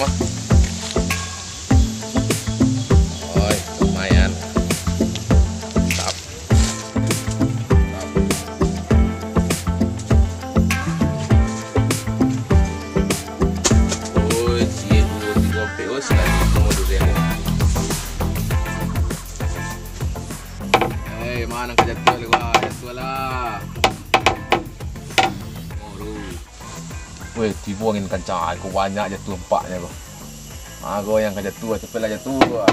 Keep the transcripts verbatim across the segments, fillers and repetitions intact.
Oi, lumayan. Mantap. Mantap. Oi, ciek duo tigo ampek, oi, sakali samo durian ni. Hei, ma nan ka jatuah lai, wah, jatuah lah. Aduh. Weh, tibo angin kancang, ko banyak jatuah ampaknyo ko. Ah, ko nan ka jatuah, capeklah jatuah.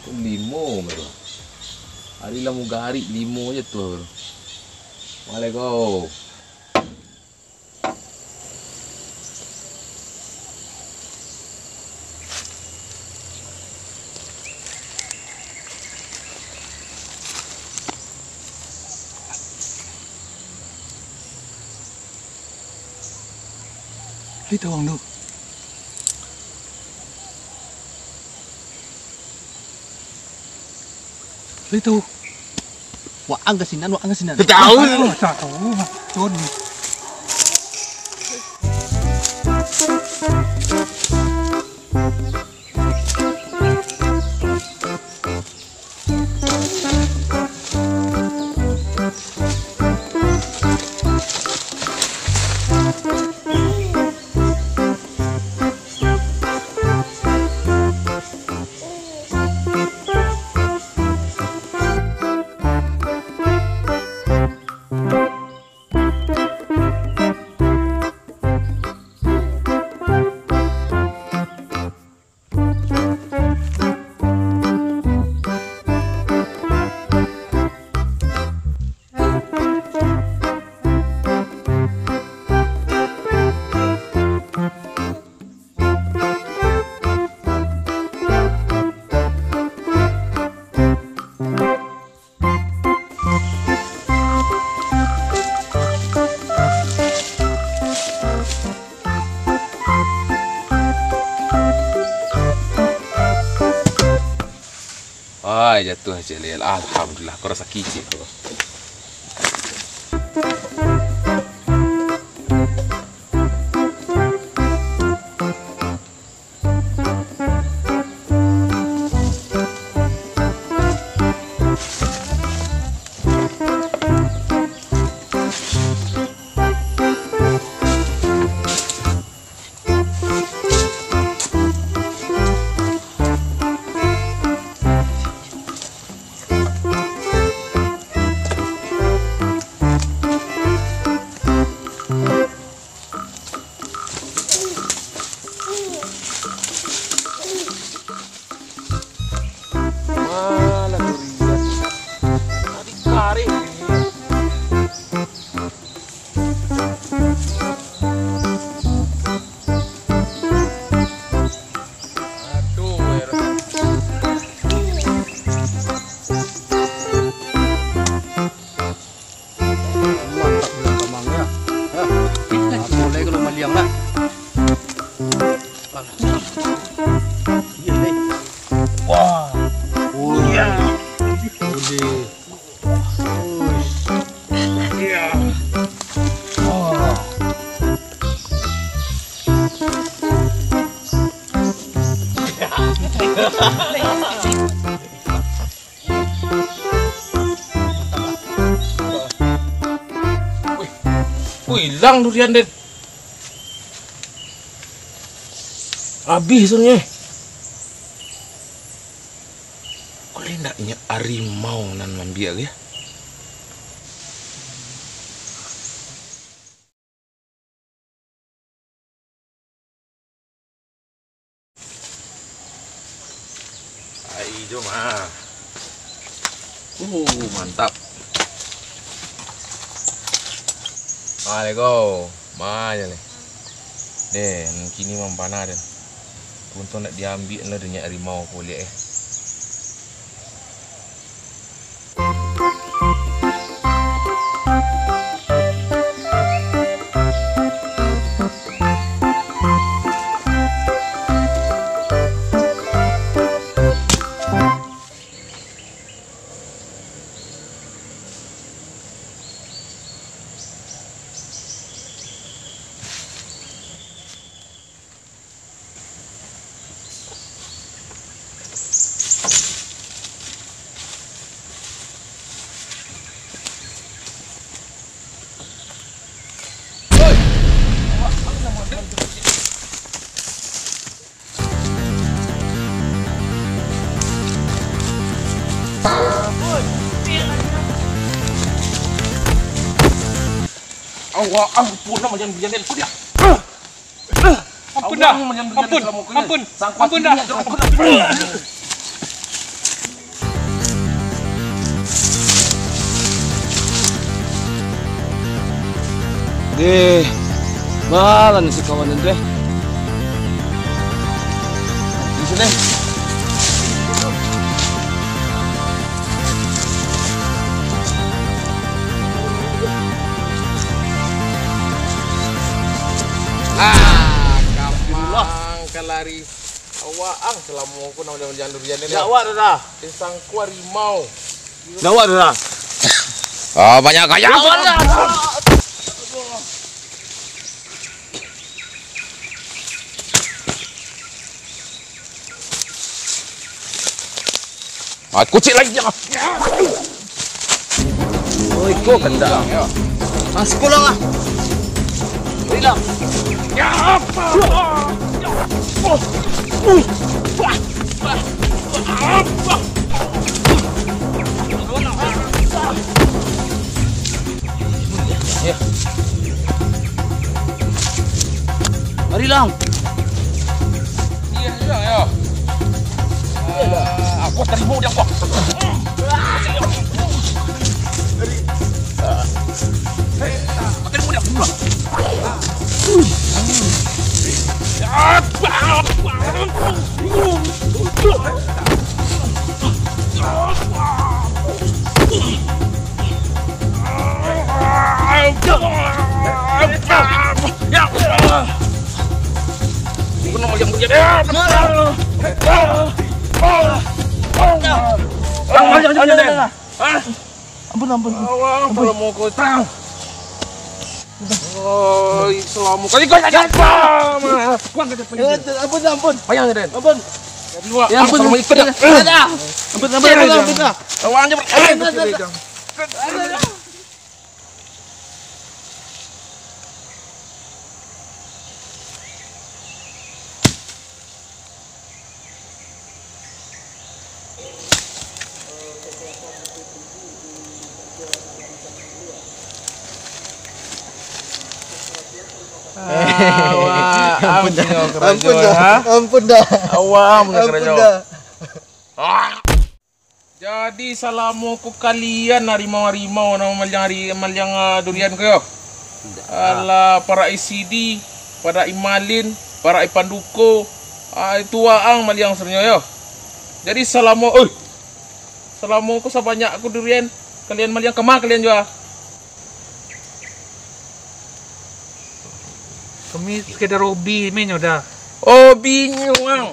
Ko limo baru. Ari lah mau garik, limo jatuah baru. Waalaikum. Lai tawang tu. Lai tu. Waang ka sinan, waang ka sinan. Tahu. Oh, tahu. Tun. Ai, jatuah ciek lai. Alhamdulillah, ko rasaki ciek ko. Malah durian. Tadi kareh durian. Aduh, ya Rabbi. Mantap bulan kamang, ya. Hah? Nah, mulai kalau maliang, nak. Alah. Iya, nih. Wah. Oh, iya. Udah. Uish. Iya. Wah. Wih, wih, ilang durian den. Abih tu nyo. Kok lai ndak nyo arimau nan mambiak ko yo? Ai, jom ah. Uh, mantap. Ah, lego. Ma nyo lai. Deh, nan kini mampana den. Untuang ndak diambiak lo dek nyo arimau ko liak eh. Awak ang punah manjadi-jadi tu dia. Ampun dah. Ampun. Ampun. Ampun dah. Deh, malan si kawan tu, eh. Di sini. Ah, kamang kalari. Awak ang salamo ko nang manjadi durian ni. Ya, awak dah. Sangko harimau. Ya, awak dah. Ah, banyak gaya. Ya, awak dah. Ah, kucing lagi. Oh, iko kandak. Masih pulang ah. Hilang. Mari, Lang. Iya, iya, iya. Ah, aku terima dia, aku. Terima dia. Ampun, ampun. Ampun. Oi, salamo ko. Ampun, ampun. Payah, Den. Ampun. Ya, ampun, ampun. Ampun, ampun, ampun, ampun. Awak aja. Ampun, ampun. Awak ampun dah. Ampun dah. Awak ampun dah. Jadi, salamo ko kalian harimau-harimau nan mamaliang ari-, maliang, ah, durian ko yo? Indak. Alah, parak i sidi, parak i malin, parak i panduko. Ah, itu waang maliang sabananyo yo. Jadi, salamo, oi, salamo ko sabanyak ko durian, kalian maliang kama kalian jua? Kami sekedar hobi, menyo dah. Hobinyo, Ang.